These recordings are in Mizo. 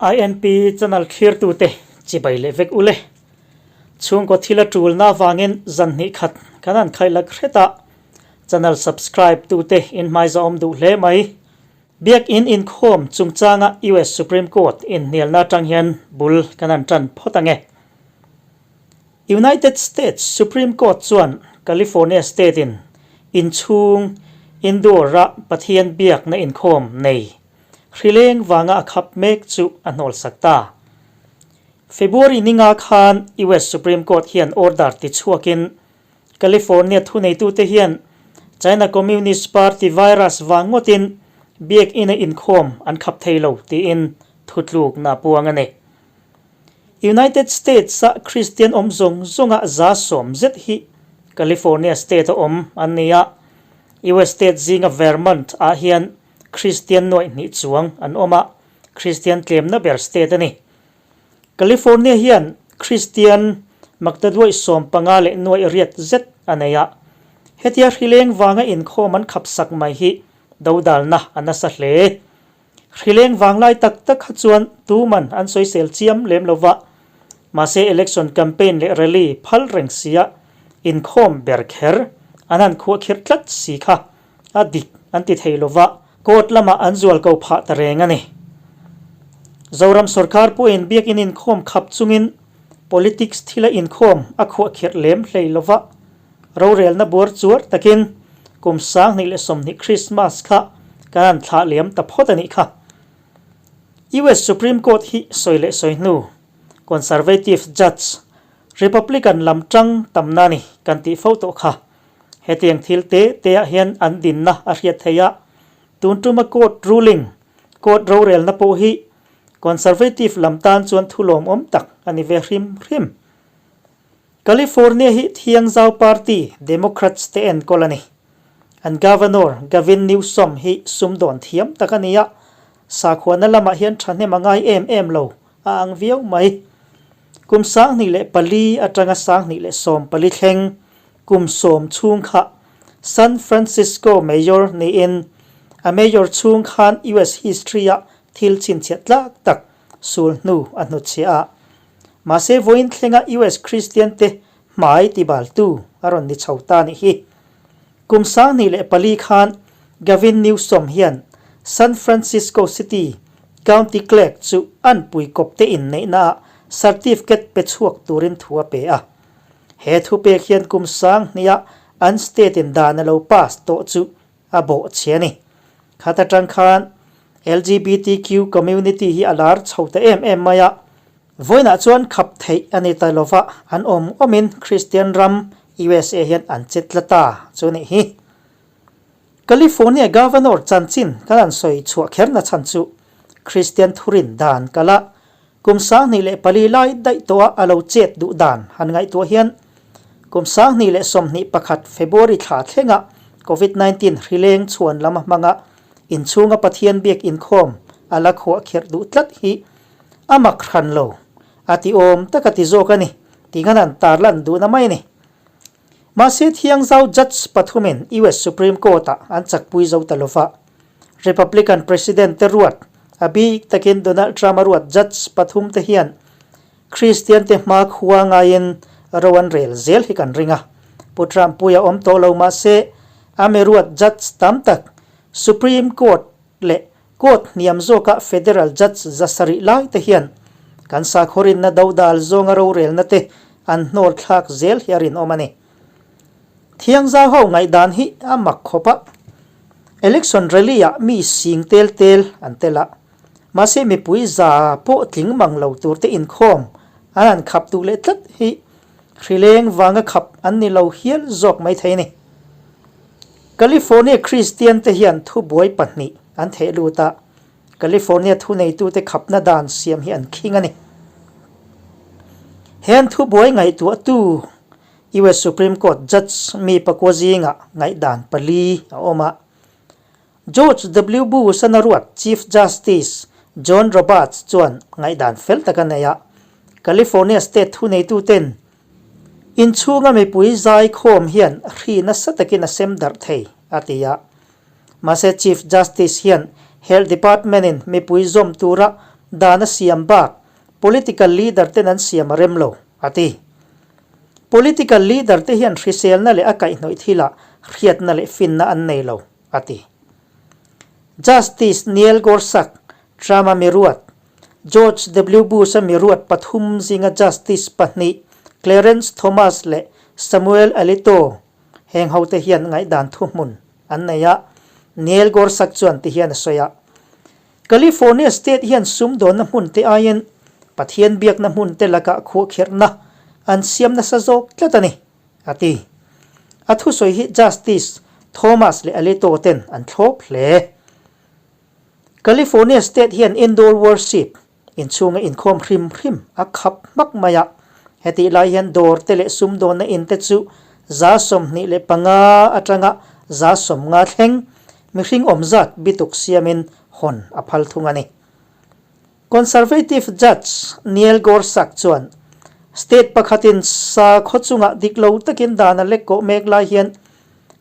INP channel thlirtute chibai leh vek ule. Chhungkaw thil a tulna avangin zan hnih khat kan han khaih lak hret a, channel subscribe tute in hmaiza awm duh hle mai. Biakin inkhawm chungchanga US Supreme Court inhnialna atang hian bul kan han tan phawt ange. United States Supreme Court chuan California State in inchhung indoor a Pathian biakna inkhawm nei hrileng vanga a khap mek chu a hnawlsak ta. February ninga khan US Supreme Court hian order ti chhuakin California thuneitute hian China Communist Party virus vang ngawtin biakina inkhawm an khap thei lo tiin thutlukna a puang a ni. United States-a Kristian awm zawng zawnga 70% zet hi California state-a awm an ni a, US state zinga Vermont-ah hian Kristian 200 chuang an awm a, Kristian tlemna ber state a ni. California hian Kristian 858,800 zet a nei a, hetia hrileng vanga inkhawm an khapsak mai hi dodalna a nasa hle. Hrileng vanglai tak tak kha chuan tuman an sawisel chiam lem lo va, mahse election campaign leh rally phal reng sia inkhawm ber kher an han khuah khirh tlat si kha a dik an ti thei lo va, court lamah an zual ko phah ta reng a ni. Zoram sorkar pawhin biakin inkhawm khap chungin politics thila inkhawm a khuah khirh lem hlei lo va, Rorelna buar chuar takin kum 2020 Christmas kha kan han thlah liam ta phawt a nih kha. US Supreme Court hi sawi leh sawi hnu Conservative Judge, Republican lam tang tamna ni kan tih fo tawh kha. Hetiang thil te te ah hian an dinna a hriat theih a, tun tuma court ruling, court rorelna pawh hi Conservative lam tan chuan thu lawmawm tak a ni ve hrim hrim. California hi Thiangzau Party, Democrats te enkawl a ni. An Governor, Gavin Newsom hi sumdawn thiam tak a ni a, sakhuana lamah hian thahnem a ngai em em lo a ang viau mai. Kum 2004 atanga 2014 thleng kum 10 chhung kha San Francisco Mayor niin a mayor chhung khan US history-a thil chhinchhiah tlak tak sul hnu a hnutchhiah a. Mahse vawiin thlenga US Kristian te hmai tibaltu a rawn ni chho ta nih hi. Kum 2004 khan Gavin Newsom hian San Francisco City County Clerk chu an puikawp te inneihna ah certificate pe chhuak turin thu a pe a. He thu pek hian kum 2000-a an state in dan a lo pass tawh chu a bawh che a ni. Khat atang khan LGBTQ community hi a lar chho ta em em mai a. Vawiinah chuan khap theih a ni ta lova, an awm awmin Kristian ram USA hian an che tlat ta chu nih hi. California Governor chanchin kan han sawi chhuah kher na chhan chu Kristian thurin dan kala kum 2004 lai daih tawha a lo chet duh dan han ngaihtuah hian kum 2021 February thla thlenga Covid-19 hrileng chhuan lam a hmanga inchhunga Pathian biak inkhawm a la khuah kherh duh tlat hi a mak hran lo a ti awm tak a ti zawk a ni tih khan han tarlan duhna mai a ni. Mahse Thiangzau Judge pathumin US Supreme Court-ah an chakpui zo ta lova. Republican President te ruat, a bik takin Donald Trump a ruat Judge pathum te hian Kristian te hma khua ngaiin ro an rel zel hi kan ring a. Pu Trump pui a awm tawh lo mahse a mi ruat Judge tam tak Supreme Court leh Court hniam zawka Federal Judge 700 lai te hian kan sakhawrinna dodal zawnga rorelna te an hnawl thlak zel hi a rinawm a ni. Thiangzau ho ngaihdan hi a mak khawp a, election rally ah mi sing tel tel an tel a, mahse mipui za pawh tling mang lo tur te inkhawm an han khap duh leh tlat hi hrileng vanga khap an ni lo hial zawk mai thei a ni. California Kristian te hian thubuai pahnih an theh lut a, California thuneitute khapna dan siam hi an khing a ni. He an thubuai ngaihtuahtu US Supreme Court Judge mi pakua zingah ngaihdan pali a awm a. George W. Bush a ruat Chief Justice John Roberts chuan ngaihdan fel tak a nei a, California state thuneituten inchhunga mipui zai khawm hian hri nasa takin a sem darh thei, a ti a. Mahse Chief Justice hian Health Department-in mipui zawm tura dan a siam bak political leader ten an siam a rem lo, a ti. Political leader te hian hriselna leh a kaihhnawih thilah hriatna leh finna an nei lo, a ti. Justice Neil Gorsuch, Trump-a miruat, George W. Bush-a miruat pathum zinga Justice pahnih Clarence Thomas leh Samuel Alito heng hote hian ngaihdan thuhmun an nei a, Neil Gorsuch chuan ti hian a sawi a. California state hian sumdawnna hmun te aiin Pathian biakna hmun te lakah khuahkhirhna an siam nasa zawk tlat a ni, a ti. A thusawi hi Justice Thomas leh Alito ten an thlawp hle. California state hian indoor worship inchhunga inkhawm hrim hrim a khap hmak mai a, hetih lai hian dawr te leh sumdawnna in te chu 25% atanga 50% thleng mihring awm zat bituk siamin hawn a phal thung a ni. Conservative Judge Neil Gorsuch chuan state pakhatin sakhaw chungah dik lo takin dan a lek kawh mek lai hian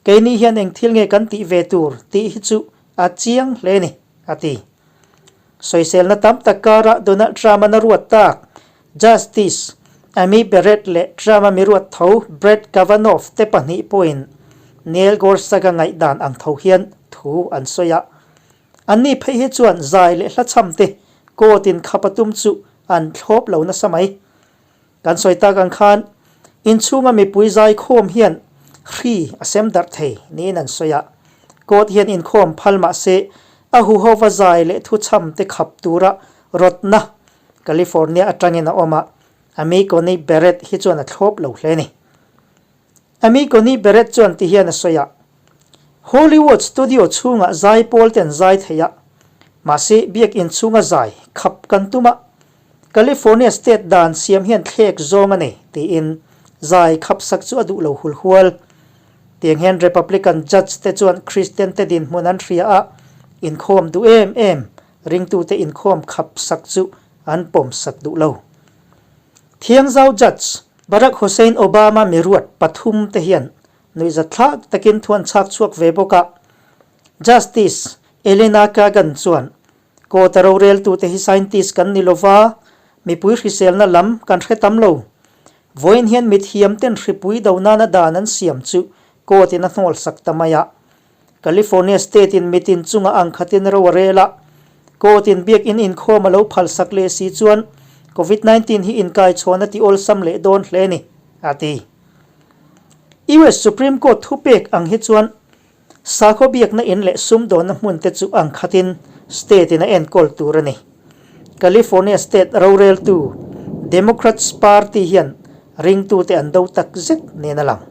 keini hian eng thil nge kan tih ve tur tih hi chu a chiang hle a ni, a ti. Sawiselna tam tak karah Donald Trump-an a ruat tak Justice Amy Barrett leh Trump-a mi ruat tho Brett Kavanaugh te pahnih pawhin Neil Gorsuch-a ngaihdan ang tho hian thu an sawi a. Anni phei hi chuan zai leh hla chham te court-in khap a tum chu an thlawp lo nasa mai. Kan sawi tak ang khan inchhunga mipui zaikhawm hian hri a sem darh thei niin an sawi a. Court hian inkhawm phal mah se a huhova zai leh thuchham te khap tura rawtna California atangin a awm a, Amy Coney Barrett hi chuan a thlawp lo hle a ni. Amy Coney Barrett chuan ti hian a sawi a, Hollywood studio chhungah zai pawl te an zai thei a, mahse biakin chhunga zai khap kan tum a, California state dan siam hian thlek zawng a nei, tiin zai khap sak chu a duh lo hul hual. Tiang hian Republican judge te chuan Christian te dinhmun an hria a, inkhawm duh em em ringtute inkhawm khap sak chu an pawm sak duh lo. Thiangzau judge Barack Hussein Obama miruat pathum te hian nuihzatthlak takin thu an chhak chhuak ve bawk a. Justice Elena Kagan chuan, Court-a roreltute hi scientist kan ni lova, mipui hriselna lam kan hre tam lo. Vawiin hian mithiam ten hripui do nana dan an siam chu court-in a hnawl sak ta mai a. California state-in mitin chunga ang khatin ro a rel a, court-in biakinn inkhawm a lo phalsak leh si chuan Covid 19 hi inkaichhawn a ti awlsam leh dawn hle a ni, a ti. US Supreme Court thupek ang hi chuan sakhaw biakna in leh sumdawnna hmun te chu ang khatin state-in a enkawl tur a ni. California state roreltu Democrats party hian ringtute an do tak zet nen a lang.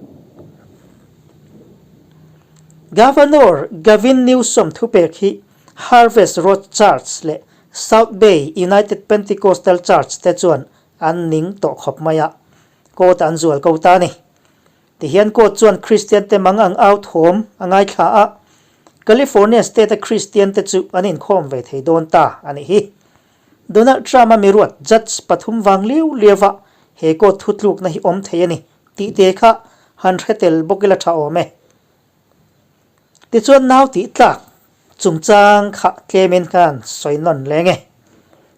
Governor Gavin Newsom thupek hi Harvest Road Church leh South Bay United Pentecostal Church te chuan an ning tawh khawp mai a, court an zual ko ta a ni. Tihian court chuan Kristian te mang ang au thawm a ngaithla a, California state a Kristian te chu an inkhawm ve thei dawn ta a nih hi. Donald Trump-a miruat judge pathum vang liau liau a he court thutlukna hi awm thei a ni. Tih te kha han hre tel bawk ila tha awm e. Tichuan nau tih tlak chungchang kha tlemin khan sawi nawn leng e.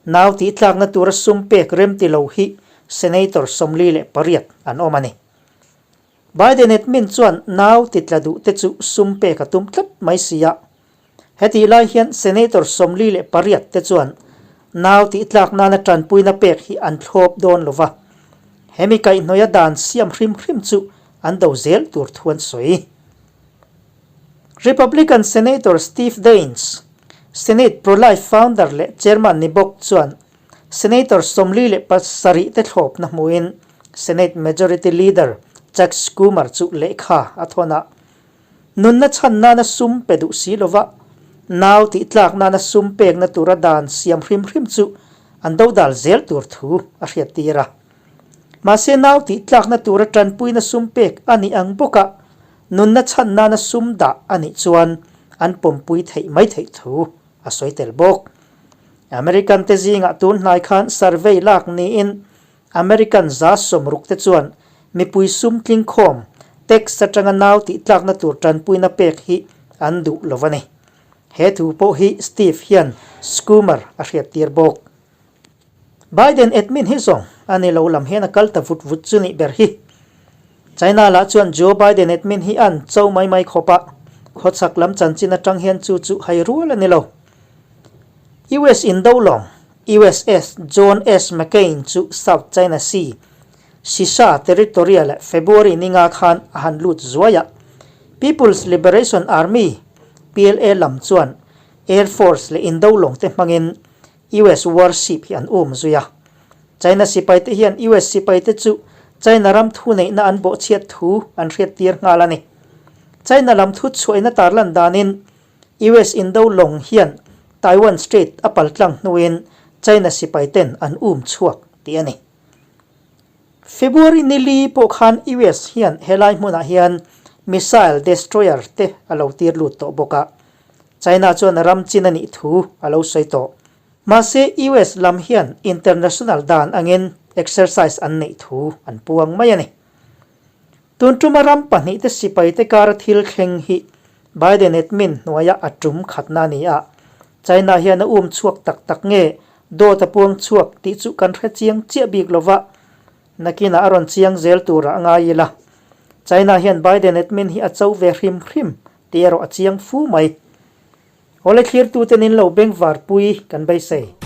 Nau tih tlakna tura sum pek rem ti lo hi Senator 48 an awm a ni. Biden admin chuan nau ti tla duh te chu sum pek a tum tlat mai si a. Hetih lai hian Senator 48 te chuan nau tih tlak nana tanpuina pek hi an thlawp dawn lo va, hemi kaihhnawia dan siam hrim hrim chu an do zel tur thu an sawi. Republican Senator Steve Daines, Senate Pro-Life founder leh chairman ni bawk chuan Senator 47 te thlawpna hmuhin Senate Majority Leader Chuck Schumer chu lehkha a thawn a. Nunna chhan nana sum pe duh si lova, nau tih tlak nana sum pekna tura dan siam hrim hrim chu an dodal zel tur thu a hriattir a. Mahse nau tih tlakna tura tanpuina sum pek a nih ang bawka nunna chhan nana sum dah a nih chuan an pawmpui theih mai theih thu a sawi tel bawk. American te zingah tun hnai khan survey lak niin American 60% te chuan mipui sum tlingkhawm, tax atanga nau tih tlakna tur tanpuina pek hi an duh lo a ni. He thu pawh hi Steve hian Schumer a hriattir bawk. Biden admin hi zawng a ni lo lam hian a kal ta vut vut chu nih ber hi. China lah chuan Joe Biden admin hi an cho mai mai khawp a, khawchhak lam chanchin atang hian chu chu hai rual a ni lo. US indo lawng USS John S. McCain chu South China Sea, Xisha Territory-a leh February ninga khan a han lut zuai a. People's Liberation Army, PLA, lam chuan Air Force leh indo lawng te hmangin US warship hi an um zui a. China sipaite hian US sipaite chu China ram thuneihna an bawhchhiat thu an hriattir nghal a ni. China lam thu chhuahina tarlan danin US indo lawng hian Taiwan Strait a paltlang hnuin China sipaiten an um chhuak tih a ni. February nili pawh khan US hian helai hmunah hian missile destroyer te a lo tir lut tawh bawk a. China chuan a ram chin a nih thu a lo sawi tawh. Mahse US lam hian international dan angin exercise an neih thu an puang mai a ni. Tun tuma ram pahnihte sipaite kara thil thleng hi Biden admin hnuaia a tum khatna a ni a, China hian a um chhuak tak tak nge dawt a puang chhuak tih chu kan hre chiang chiah bik lo va, nakinah a rawn chiang zel turah a ngai ila. China hian Biden admin hi a cho ve hrim hrim tih erawh a chiang fu mai. Awle thlirtute nin lo bengvarpui kan beisei.